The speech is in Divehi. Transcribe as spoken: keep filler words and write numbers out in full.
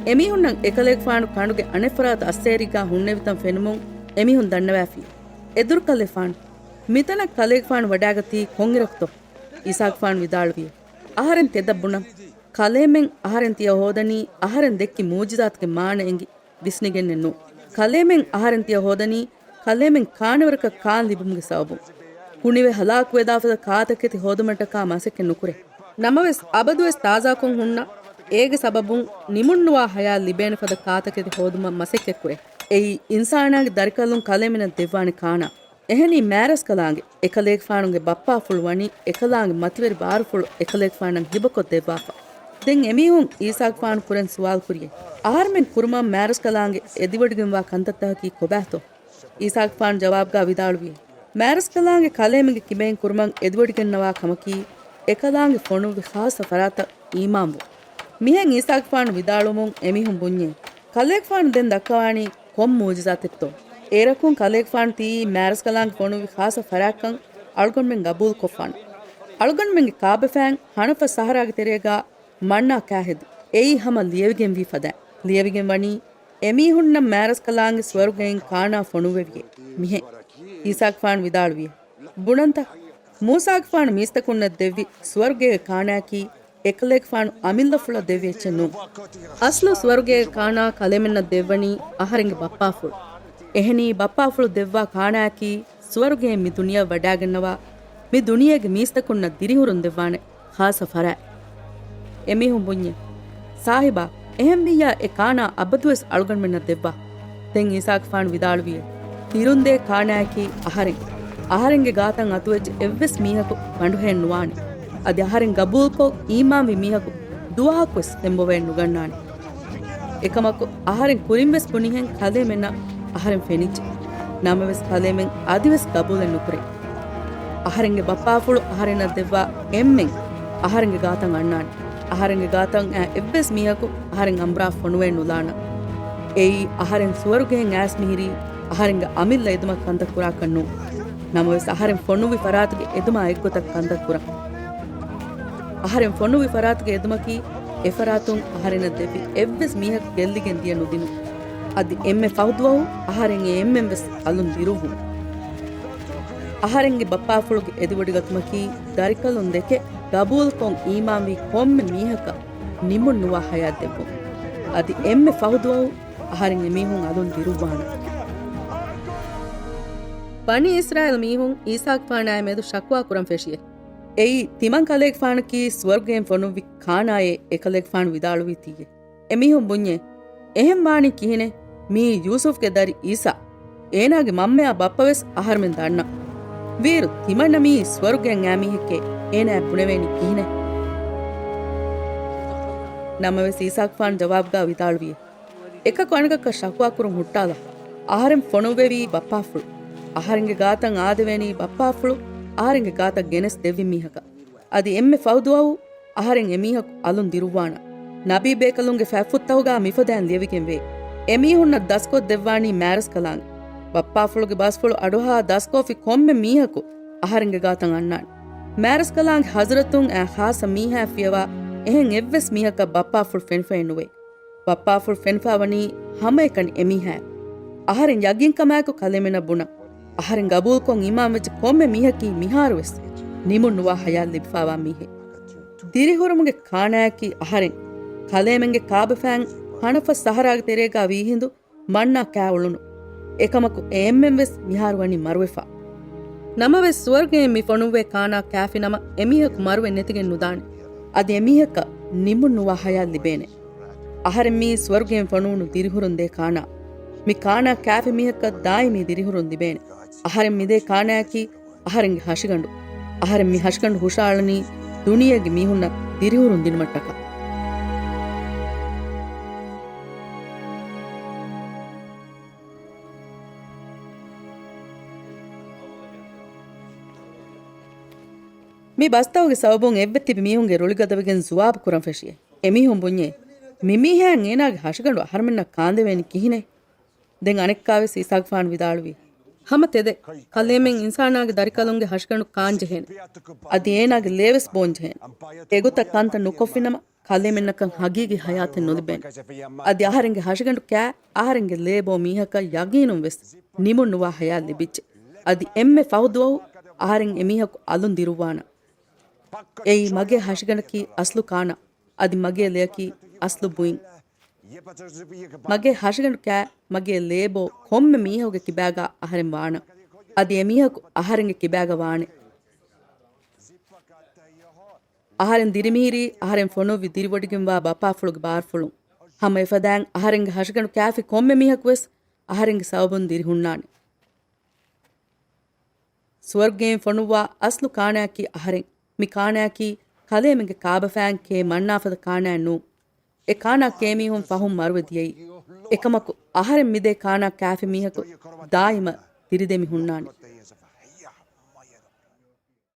އެމީހުންނަށް އެކަލޭގެފާނު ކަނޑުގެ އަނެއްފަރާތު އައްސޭރީގާ ހުންނެވިތަން ފެނުމުން އެމީހުން ދަންނަވާފި. އެދުރުކަލޭފާނު، މިތަނަށް ކަލޭގެފާނު ވަޑާގަތީ ކޮންއިރަކުތޯ؟ އީސާގެފާނު ވިދާޅުވި. އަހަރެން ތެދަށް ބުނަން. ކަލޭމެން އަހަރެން ތިޔަ ހޯދަނީ އަހަރެން ދެއްކި މުޢުޖިޒާތުގެ މާނަ އެނގި ވިސްނިގެންނެއް ނޫން. ކަލޭމެން އަހަރެން ތިޔަ ހޯދަނީ ކަލޭމެން ކާނެވަރަކަށް ކާން ލިބުމުގެ ސަބަބުން. ކުނިވެ ހަލާކުވެދާފަދަ ކާތަކެތި ހޯދުމަށްޓަކާ މަސައްކަތް ނުކުރޭ. ނަމަވެސް އަބަދުވެސް ތާޒާކޮށް ހުންނަ އޭގެ ސަބަބުން ނިމުންނުވާ ހަޔާތް ލިބޭނެ ފަދަ ކާތަކެތި ހޯދުމަށް މަސައްކަތްކުރޭ. އެއީ އިންސާނާގެ ދަރިކަލުން ކަލޭމެނަށް ދެއްވާނެ ކާނާ. އެހެނީ މާރަސްކަލާނގެ އެކަލޭގެފާނުގެ ބައްޕާފުޅު ވަނީ އެކަލާނގެ މަތިވެރި ބާރުފުޅު އެކަލޭގެފާނަށް ހިބަކޮށް ދެއްވާފަ. ދެން އެމީހުން އީސާގެފާނު ކުރެން ސުވާލު ކުރިއޭ. އަހަރުމެން ކުރުމަށް މާރަސްކަލާނގެ އެދިވޮޑިގެންވާ ކަންތައްތަކަކީ ކޮބާތޯ؟ އީސާގެފާނު ޖަވާބުގާ ވިދާޅުވި. މާރަސްކަލާނގެ ކަލޭމެންގެ ކިބައިން ކުރުމަށް އެދިވޮޑިގެންނަވާ ކަމަކީ އެކަލާނގެ ފޮނުއްވި ޚާއްޞަ ފަރާތަށް އީމާންވުން. މިހެން އީސާގެފާނު ވިދާޅުވުމުން އެމީހުން ބުންޏޭ. ކަލޭގެފާނު ދެން ދައްކަވާނީ ކޮން މުޢުޖިޒާތެއްތޯ؟ އޭރަކުން ކަލޭގެފާނު ތިއީ މާރަސްކަލާނގެ ފޮނުއްވި ޚާއްޞަ ފަރާތްކަން އަޅުގަނޑުމެން ގަބޫލުކޮށްފާނަން. އަޅުގަނޑުމެންގެ ކާބަފައިން ހަނަފަސް ސަހަރާގެ ތެރޭގާ މަންނާ ކާ ހެދި. އެއީ ހަމަ ލިޔެވިގެންވީ ފަދައިން. ލިޔެވިގެން ވަނީ އެމީހުންނަށް މާރަސްކަލާނގެ ސުވަރުގެއިން ކާނާ ފޮނުއްވެވިއޭ. މިހެން އީސާގެފާނު ވިދާޅުވި. ބުނަންތަ؟ މޫސާގެފާނު މީސްތަކުންނަށް ދެއްވި ސުވަރުގޭގެ ކާނާއަކީ އެކަލޭގެފާނު އަމިއްލަފުޅަށް ދެއްވި އެއްޗެއް ނޫން. އަސްލު ސުވަރުގޭގެ ކާނާ ކަލޭމެންނަށް ދެއްވަނީ އަހަރެންގެ ބައްޕާފުޅު. އެހެނީ ބައްޕާފުޅު ދެއްވާ ކާނާއަކީ ސުވަރުގެއިން މި ދުނިޔެއަށް ވަޑާގަންނަވާ، މި ދުނިޔޭގެ މީސްތަކުންނަށް ދިރިހުރުން ދެއްވާނެ ޚާއްޞަ ފަރާތް. އެމީހުން ބުންޏޭ، ސާހިބާ، އެހެންވިއްޔާ އެ ކާނާ އަބަދުވެސް އަޅުގަނޑުމެންނަށް ދެއްވާ. ދެން އީސާގެފާނު ވިދާޅުވިއޭ، ތިރުންދޭ ކާނާއަކީ އަހަރެން. އަހަރެންގެ ގާތަށް އަތުވެއްޖެ އެއްވެސް މީހަކު ބަނޑުހައެއް ނުވާނެ. އަދި އަހަރެން ގަބޫލުކޮށް އީމާންވި މީހަކު ދުވަހަކުވެސް ފެންބޮވައެއް ނުގަންނާނެ. އެކަމަކު، އަހަރެން ކުރިންވެސް ބުނިހެން ކަލޭމެންނަށް އަހަރެން ފެނިއްޖެ. ނަމަވެސް، ކަލޭމެން އަދިވެސް ގަބޫލެއް ނުކުރޭ. އަހަރެންގެ ބައްޕާފުޅު އަހަރެންނަށް ދެއްވާ އެންމެން އަހަރެންގެ ގާތަށް އަންނާނެ. އަހަރެންގެ ގާތަށް އައި އެއްވެސް މީހަކު އަހަރެން އަނބުރާ ފޮނުވައެއް ނުލާނަން. އެއީ، އަހަރެން ސުވަރުގެއިން އައިސް މިހިރީ އަހަރެންގެ އަމިއްލަ އެދުމަށް ކަންތައް ކުރާކަށް ނޫން. ނަމަވެސް، އަހަރެން ފޮނުއްވި ފަރާތުގެ އެދުމާ އެއްގޮތަށް ކަންތައް ކުރަން. އަހަރެން ފޮނުއްވި ފަރާތުގެ އެދުމަކީ، އެފަރާތުން އަހަރެންނަށް ދެއްވި އެއްވެސް މީހަކު ގެއްލިގެން ދިޔަ ނުދިނުން. އަދި އެންމެ ފަހު ދުވަހު އަހަރެން އެ އެންމެން ވެސް އަލުން ދިރުއްވުން. އަހަރެންގެ ބައްޕާފުޅުގެ އެދިވޮޑިގަތުމަކީ، ދަރިކަލުން ދެކެ ގަބޫލުކޮށް އީމާންވި ކޮންމެ މީހަކަށް ނިމުން ނުވާ ހަޔާތް ދެއްވުން. އަދި އެންމެ ފަހު ދުވަހު އަހަރެން އެމީހުން އަލުން ދިރުއްވާނެ. ބަނީ އިސްރާއީލް މީހުން އީސާގެފާނާއި މެދު ޝަކުވާ ކުރަން ފެށިއޭ. އެއީ، ތިމަން ކަލޭގެފާނަކީ ސުވަރުގެއިން ފޮނުއްވި ކާނާއޭ އެކަލޭގެފާނު ވިދާޅުވީތީއޭ. އެމީހުން ބުންޏޭ، އެހެން ވާނީ ކިހިނެއް؟ މިއީ ޔޫސުފްގެ ދަރި އީސާ. އޭނާގެ މަންމަޔާ ބައްޕަވެސް އަހަރުމެން ދަންނަ. ވީއިރު ތިމަންނަ މިއީ ސުވަރުގެއަށް އައި މީހެކޭ އޭނާއަށް ބުނެވޭނީ ކިހިނެއް؟ ނަމަވެސް އީސާގެފާނު ޖަވާބުގާ ވިދާޅުވިއޭ، އެކަކު އަނެކަކަށް ޝަކުވާ ކުރުން ހުއްޓާލާ. އަހަރެން ފޮނުއްވެވީ ބައްޕާފުޅު. އަހަރެންގެ ގާތަށް އާދެވޭނީ ބައްޕާފުޅު އަހަރެންގެ ގާތަށް ގެނެސް ދެއްވި މީހަކަށް. އަދި އެންމެ ފަހު ދުވަހު އަހަރެން އެމީހަކު އަލުން ދިރުއްވާނަން. ނަބީ ބޭކަލުންގެ ފަތްފުށްތަކުގާ މިފަދައިން ލިޔެވިގެންވޭ. އެމީހުންނަށް ދަސްކޮށްދެއްވާނީ މާރަސްކަލާނގެ. ބައްޕާފުޅުގެ ބަސްފުޅު އަޑުއަހާ ދަސްކޮށްފި ކޮންމެ މީހަކު އަހަރެންގެ ގާތަށް އަންނާނެ. މާރަސްކަލާނގެ ޙަޟްރަތުން އައި ޚާއްޞަ މީހާއަށް ފިޔަވާ އެހެން އެއްވެސް މީހަކަށް ބައްޕާފުޅު ފެނިފައެއް ނުވޭ. ބައްޕާފުޅު ފެނިފަ ވަނީ ހަމައެކަނި އެމީހާއަށް. އަހަރެން ޔަގީންކަމާއެކު ކަލޭމެނަށް ބުނަން. އަހަރެން ގަބޫލުކޮށް އީމާންވެއްޖެ ކޮންމެ މީހަކީ މިހާރުވެސް ނިމުން ނުވާ ޙަޔާތް ލިބިފާވާ މީހެއް. ދިރިހުރުމުގެ ކާނާއަކީ އަހަރެން ކަލޭމެންގެ ކާބަފައިން ހަނަފަސް ސަހަރާގެ ތެރޭގާ ވީހިނދު މަންނާ ކާ އުޅުނު. އެކަމަކު އެ އެންމެން ވެސް މިހާރު ވަނީ މަރުވެފަ. ނަމަވެސް ސުވަރުގެއިން މި ފޮނުއްވޭ ކާނާ ކާފި ނަމަ އެމީހަކު މަރުވެ ނެތިގެން ނުދާނެ. އަދި އެމީހަކަށް ނިމުން ނުވާ ޙަޔާތް ލިބޭނެ. އަހަރެން މީ ސުވަރުގެއިން ފޮނުވުނު ދިރިހުރުން ދޭ ކާނާ. މި ކާނާ ކާފި މީހަކަށް ދާއިމީ ދިރިހުރުން ލިބޭނެ. އަހަރެން މިދޭ ކާނާއަކީ އަހަރެންގެ ހަށިގަނޑު. އަހަރެން މި ހަށިގަނޑު ހުށައަޅަނީ ދުނިޔޭގެ މީހުންނަށް ދިރިހުރުން ދިނުމަށްޓަކާ. މި ބަސްތަކުގެ ސަބަބުން އެއްވެ ތިބި މީހުންގެ ރުޅިގަދަވެގެން ޒުވާބު ކުރަން ފެށިއޭ. އެމީހުން ބުންޏޭ، މި މީހާއަށް އޭނާގެ ހަށިގަނޑު އަހަރުމެންނަށް ކާންދެވޭނީ ކިހިނެއް؟ ދެން އަނެއްކާވެސް އީސާގެފާނު ވިދާޅުވި، ހަމަ ތެދެއް، ކަލޭމެން އިންސާނާގެ ދަރިކަލުންގެ ހަށިގަނޑު ކާންޖެހޭނެ. އަދި އޭނާގެ ލޭވެސް ބޯންޖެހޭނެ. އެގޮތަށް ކަންތައް ނުކޮށްފިނަމަ، ކަލޭމެންނަކަށް ހަގީގީ ހަޔާތެއް ނުލިބޭނެ. އަދި އަހަރެންގެ ހަށިގަނޑު ކާ، އަހަރެންގެ ލޭ ބޯ މީހަކަށް ޔަގީނުން ވެސް ނިމުން ނުވާ ހަޔާތް ލިބިއްޖެ. އަދި އެންމެ ފަހު ދުވަހު އަހަރެން އެމީހަކު އަލުން ދިރުއްވާނަން. އެއީ މަގޭ ހަށިގަނޑަކީ އަސްލު ކާނާ، އަދި މަގޭ ލެޔަކީ އަސްލު ބުއިން. މަގޭ ހަށިގަނޑު ކާ، މަގޭ ލޭބޯ ކޮންމެ މީހަކުގެ ކިބާގާ އަހަރެން ވާނަން. އަދި އެމީހަކު އަހަރެންގެ ކިބާގަ ވާނެ. އަހަރެން ދިރިމިހިރީ، އަހަރެން ފޮނުއްވި ދިރިވޮޑިގެންވާ ބައްޕާފުޅުގެ ބާރުފުޅުން. ހަމަ އެފަދައިން އަހަރެންގެ ހަށިގަނޑު ކާފި ކޮންމެ މީހަކު ވެސް އަހަރެންގެ ސަބަބުން ދިރިހުންނާނެ. ސުވަރުގެއިން ފޮނުއްވާ އަސްލު ކާނާއަކީ އަހަރެން. މި ކާނާއަކީ ކަލޭމެންގެ ކާބަފައިން ކޭ މަންނާފަދަ ކާނާއެއް ނޫން. އެ ކާނާ ކޭ މީހުން ފަހުން މަރުވެ ދިޔައީ. އެކަމަކު، އަހަރެން މިދޭ ކާނާ ކާފި މީހަކު ދާއިމަށް ދިރިދެމި ހުންނާނެ.